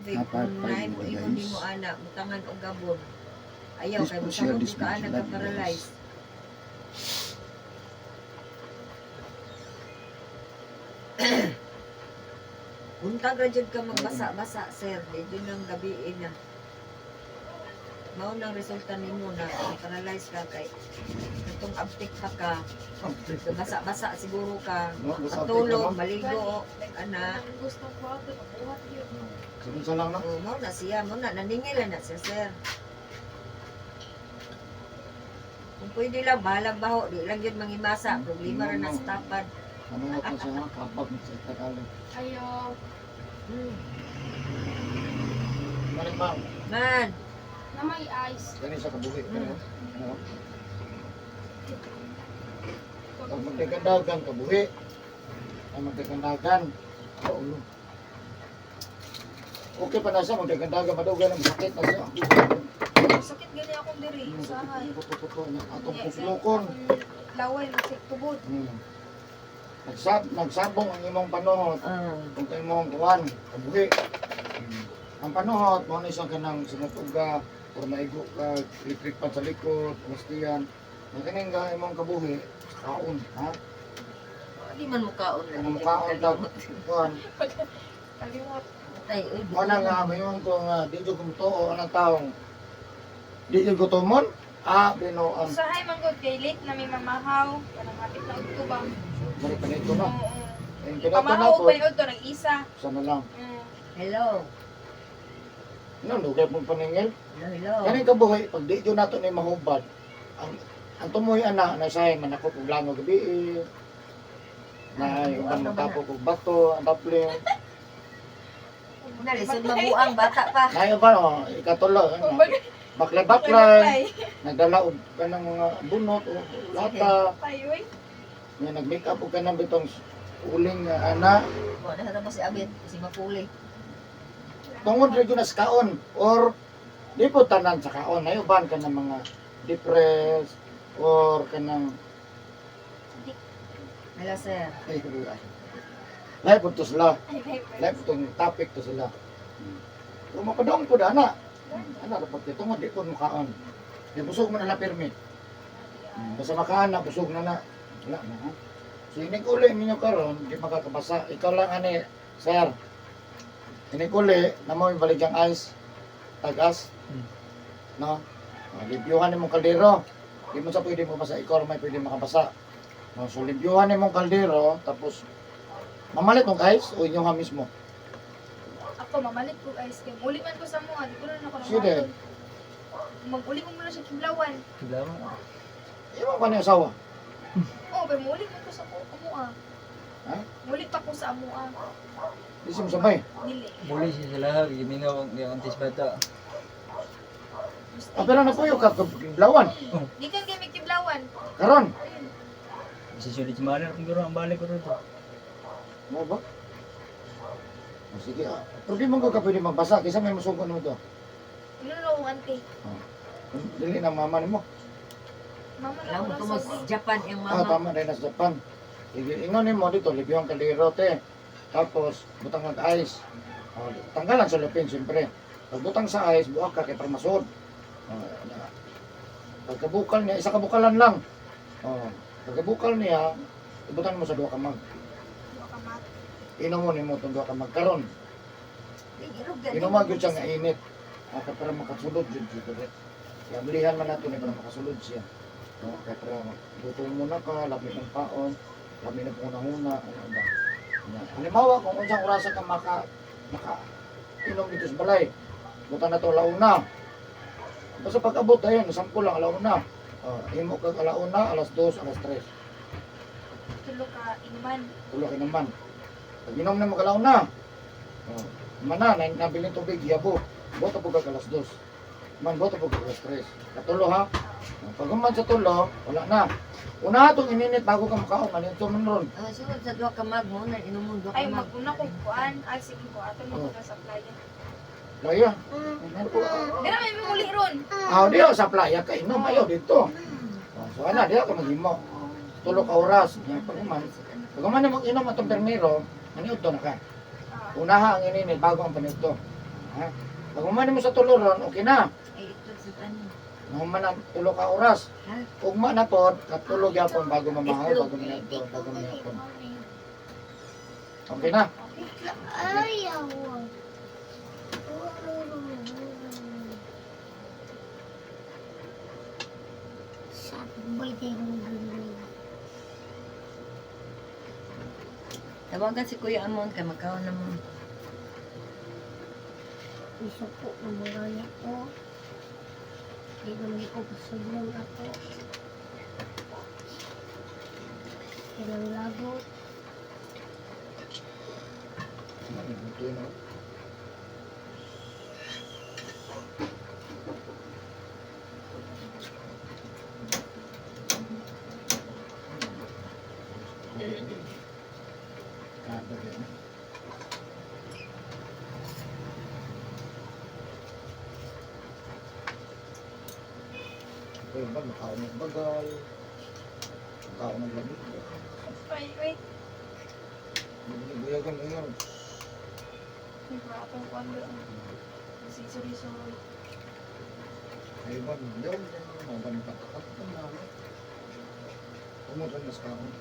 tubig. Dapat Kung naay five mo mga ingon guys. nimo ana, butangan og gabon. Ayaw Please kay po share mosamot this ka video. ana Love you guys. ka-paralyze. Buntag ra jud ka magbasa-basa, sir. Di jud nang gabi na. Mao nang resulta nimo na paralyze ka kay katong abtik pa ka, basa-basa siguro ka, No, basta matulog, abtik na, maligo, ana. Ang gusto ko ako, mabuhat yun. Sunod sa lang, no? Oh, mao na siya, mao na naningil na siya, sir. Kung pwede lang, bahalang baho, di lang yun mangimasa, problema ra na sa tapad. Ano nga po siya, ha? Kapag sa Tagalog. Ayaw. Malik, ma'am. Man, Na may ice. Gani sa kabuhi. Gani, ano? Pag magdagandagan, kabuhi. Ang magdagandagan, kaulo. Okay pa na siya, magdagandagan, madugan ang sakit na siya. Sakit gani akong diri. Usahay. Puto-puto niya. Atong puslokon. Laway, masik tubod. Nagsabong ang imong panuhot. Kung tayo imong kuwan, kabuhi. Ang panuhot, mo na isang kanang sinutuga, or maigo ka, electric pan sa likod, mastiyan. Ang kaning ka imong kabuhi, kaon, ha? Di man mukaon na. Ang mukaon tag, kuwan. Kalimot. Ay, uy, Wala nga, mayon ko nga, di ko kumtuo ang taong, di ko gutomon, ah, binuang, Usahay man gud kay late na may mamahaw. Kanang hapit na udto ba? mali pa nito na. Oo. Ang kinato na Pamahaw po, pa ni udto nag isa. sana lang. Hello. Ano, lugay pong paningil. Hello, hello. Kaning kabuhi, pag di yun nato ni mahubad, ang tumoy ana, nasahay man ako kung lango gabi, eh. Na yung ang magtapok og bato, ang dapling. Na, lisod mabuang, bata pa. Na ba, oh, ikatulo, ano, Kumbaga, baklay-baklay, nagdala og kanang mga bunot, o lata, Tayo eh. nga nag-make up og kanang bitong uling nga ana, Wala na mo si Abit, si Mapuli. tungod ra gyud na sa kaon or di po tanan sa kaon, nayo ban kanang mga depressed or kanang Hello, sir. ay, lahi po to sila. Ay, ay, ay. Live tong topic to sila. Kung mapadong po na, ana, dapat ito nga, di ko makaon. Di busog mo na lang pirmi. Basta makaan na, busog na na. Wala na, ha? So, inig uli ninyo karon, di makakabasa. Ikaw lang, ani, sir. Inig uli, na mo yung baligyang ice, tagas. No? Oh, libyuhan nimong kaldero. Di mo sa pwede mo basa, ikaw may pwede makabasa. No, so, libyuhan nimong kaldero, tapos, mamalit mong ice o inyo ha mismo? Ako, mamalit ko ice cream. Uli man ko sa mua, di ko na ako Sige. namaton. Mag-uli ko muna sa Kiblawan. Imo pa ni asawa. Oo, pero muli man ko sa amua. Ha? Muli pa ko sa amua. Di siya sabay. Dili. Muli siya sila, gimingaw ang iyang antis bata. Ah, pero napuyo ka blawan. Di kan kay may Kiblawan. Karon. Sa sulit si Manor, kung gano'n ang balik ko rito. Mo ba? Oh, sige ah. Pero di mo ko ka pwede magbasa kaysa may musugo nimo to. Ano na akong auntie. Dili na mama nimo. Mama na Alam mo, ako tungod sa Japan yung Ah, mama. tama rin na sa Japan. Sige, ingon nimo dito libyo ang kaldero te. Tapos butang mag ice. Oh, tanggalan sa lupin siyempre. Pag butang sa ice, buak ka kay para masud. Oh, na. Pagkabukal niya, isa kabukalan lang. Oh, pagkabukal niya, ibutan mo sa duha ka mug. Inom mo nimo itong duha ka mug karon. Inuman gyud siya nga init. Ah, kay para makasulod jud siya dire. Kaya bilihan man nato ni para makasulod siya. No, kay para gutom mo na ka, labi ng paon, labi ng pangunahuna, ano ba. Nya. Halimbawa kung unsang orasa ka maka inom dito sa balay. Butan na to alauna. Basta pag-abot ayun, sample lang alauna. Oh, imo kag alauna, alas 2, alas 3. Tulo ka inuman. Tulo ka naman. Pag inom na mo kalauna, oh, mana, na, nabili tubig, yabo. Boto po kag alas 2. Man, boto po kag alas 3. Katulo ha. Oh, pag human sa tulo, wala na. Una itong ininit bago ka makaon, ano ito man ron. Oh, sunod sa duha ka mug mo na inom mo duha ka Ay, mug. mag-una ko kuan. Ay, sige ko. Ato mo Oh. ko sa playa. Playa. Ano po? Dira may muli ron. Ah, di sa playa ka inom, ayaw dito. Oh, so ana, di ka maghimo. Tulo ka oras. Yan, pag human na mag-inom atong permiro, ano ito na ka. Ah, Unaha ang ininit bago ang panito. Ha? Pag human mo sa tulo ron, okay na. Ay, itlog sa tanin. Nahuman ang 3 ka oras. Ha? Ugma na pod, katulog yapon bago mamahaw, Itlog. bago mayadto, bago mayapon. Okay na. Ayaw. Sabi. Tawagan si Kuya Amon kay magkaon na mo. Isuko ng mga ko. Di naman ko pasulong ako. Ilang lagot. Ito yun, oh. Kada din. Ito yung bag, makaon ng bagal. Makaon ng lamig. Wait, wait. Buyagan, buyagan. May atong kuan ba? Sorry, sorry. Ay, ba, hindi ako mabantak. At ang dami. Tungod lang sa kaon.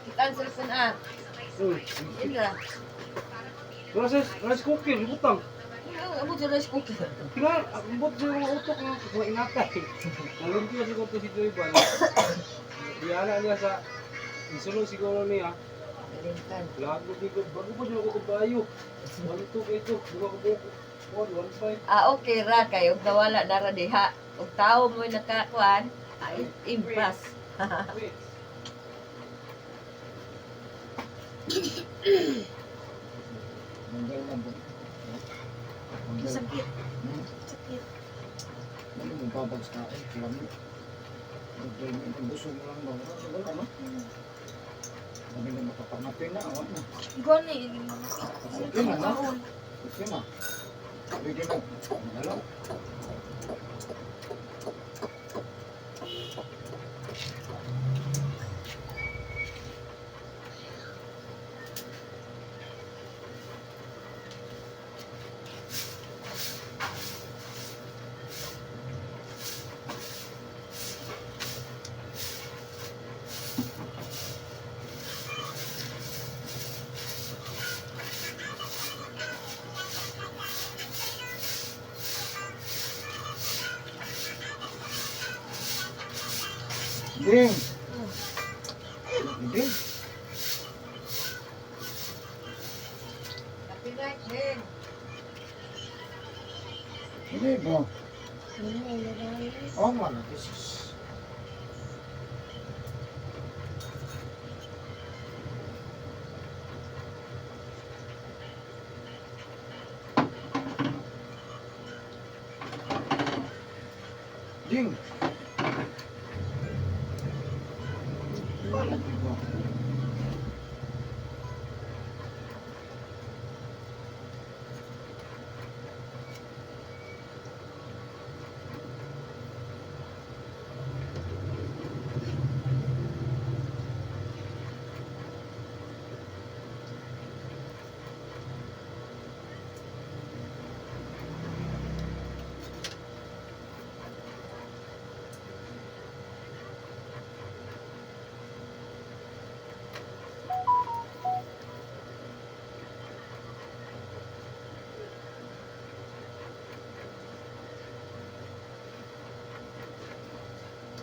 Kita ang cellphone ah. Yun ra. Rice, rice cooker, butang. Ano, abot sa rice cooker. Tingnan, ang bot sa mga utok ng mga inatay. Nalumpyo siguro to si Joy Ban. Iyana niya sa isulo siguro niya. Galintan. Lago di ko, bago pa siya ako kabayo. 1-2 kay ito, duha ka buok. 1-1-5. Ah, okay ra kay og nawala na ra diha. Og tawo mo nakakuan, ay impas. Wait. Manggal na ba? Manggal. Sakit. Hmm? Sakit. Ano mo babag sa kaon? Lamig. Ang busog mo lang ba? Wala ano? Sabi na makapangapin na, awan na. Gani, Okay na, no? Okay na. Pwede na. Magalaw. Ding! Ding! Happy night, Hen. Hindi ba? Hindi na gani. Oh, man. This is... Ding! Wala, di ba?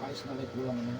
Mais na may kulang na.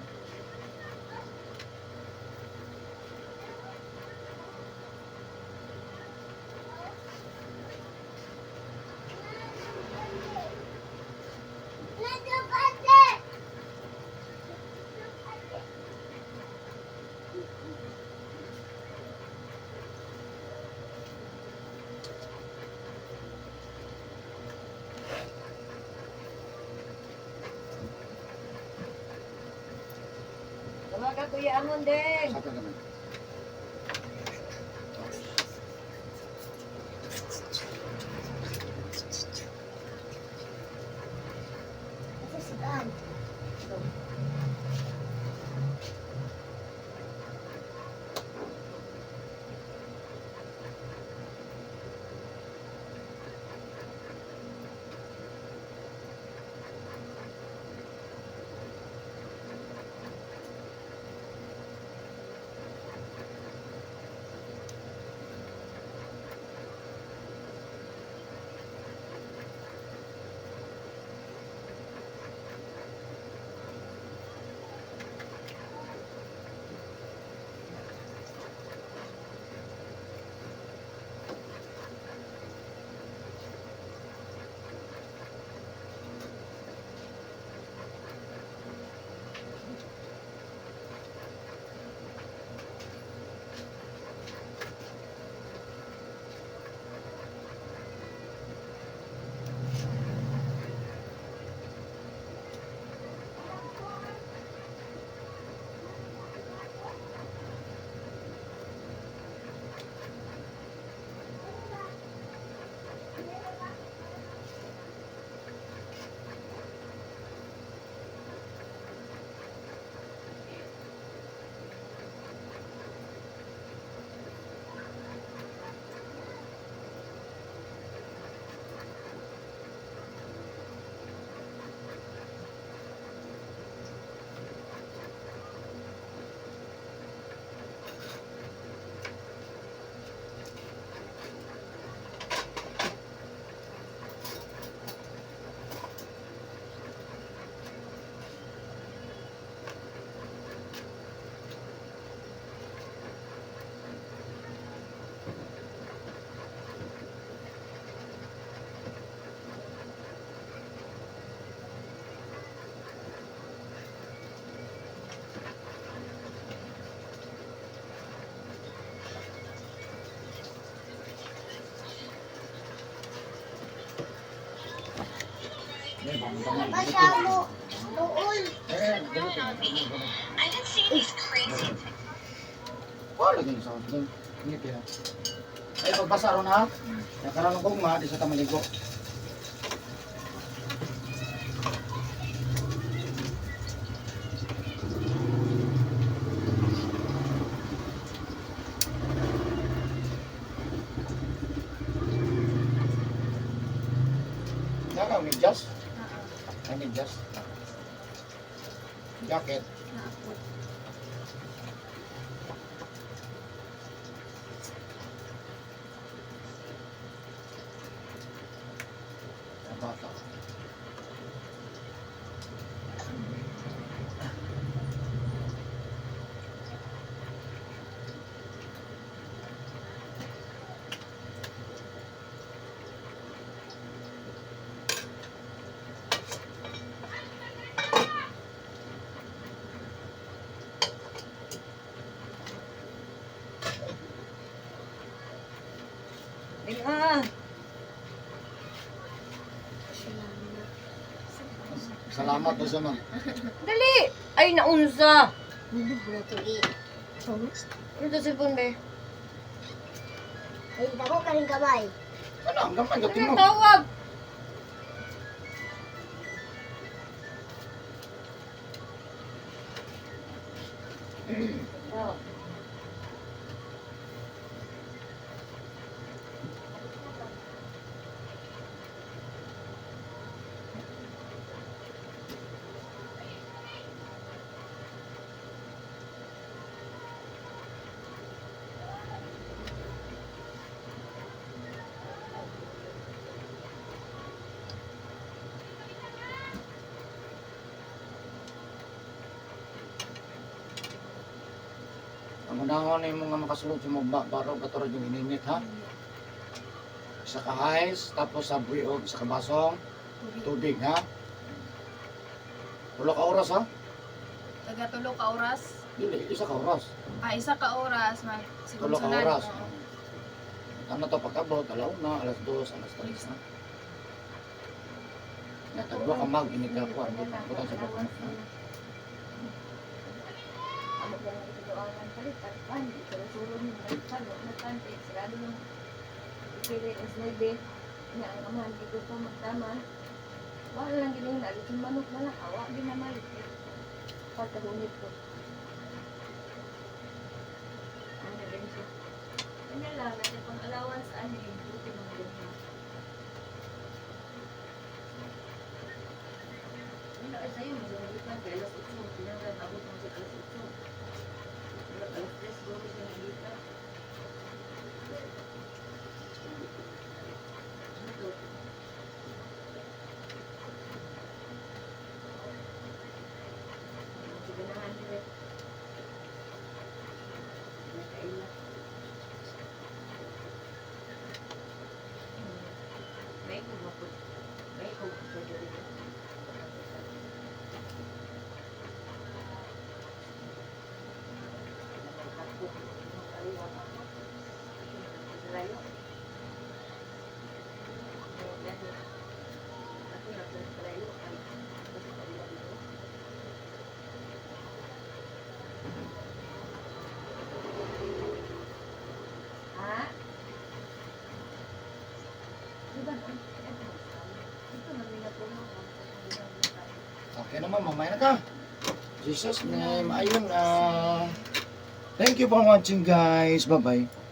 Tawaga Kuya Amon din. Sa naman. Ito si Dan. Basa mo. Tuol. Eh, wala din sa hospital. Ngiti ha. Ay, pagbasa ron ha. Nakaroon ng gugma, di sa tamaligo. Yan ang medyas. Ang medyas. Jacket. Naapot. Ang bata. Ding ah. Salamat po sa mga. Dali. Ay naunsa. Natugi. Ano to cellphone be? Ay, dako ka rin kamay. Ano, ang gamay, gatin Ano mo. tawag? Oh. Unahon nimo nga makasulod sa mga barog kato yung ininit, ha? Isa ka ice, tapos sa buiog, isa ka basong, Tubig. tubig, ha? Wala ka oras, ha? Taga tulo ka oras. Dili, isa ka oras. Ah, isa ka oras mag Tulo ka sunod. oras. Oo. Ano to pagkabot, alauna, 2:00, 3:00, ha? Natagwa ka mag, ini ka kuan, butang sa buka. Ha? Amo ko lang ito doanan palit at pan di ko sulod ni pan na pan kay sarado ng pili as 9 nya ang amahan di ko pa magtama. Wala lang gining na yung manok na lang awa di na malit pagkahunit ko. Ano din siya. Ano lang, natin pang allowance, ano eh, buti mga ganyan. Ano ay sa'yo, masunod kay 8:00, tinanggal, abot mo sa 8:00. 3:00, guro siya nagita. Ano to? Sige na, 100. Nakaila. May kumapot. May kumapot dito. Ha? Di ba no? Ito na may natulong. Okay naman, mamaya na ka. Jesus name, ayun ah. Thank you for watching, guys. Bye-bye.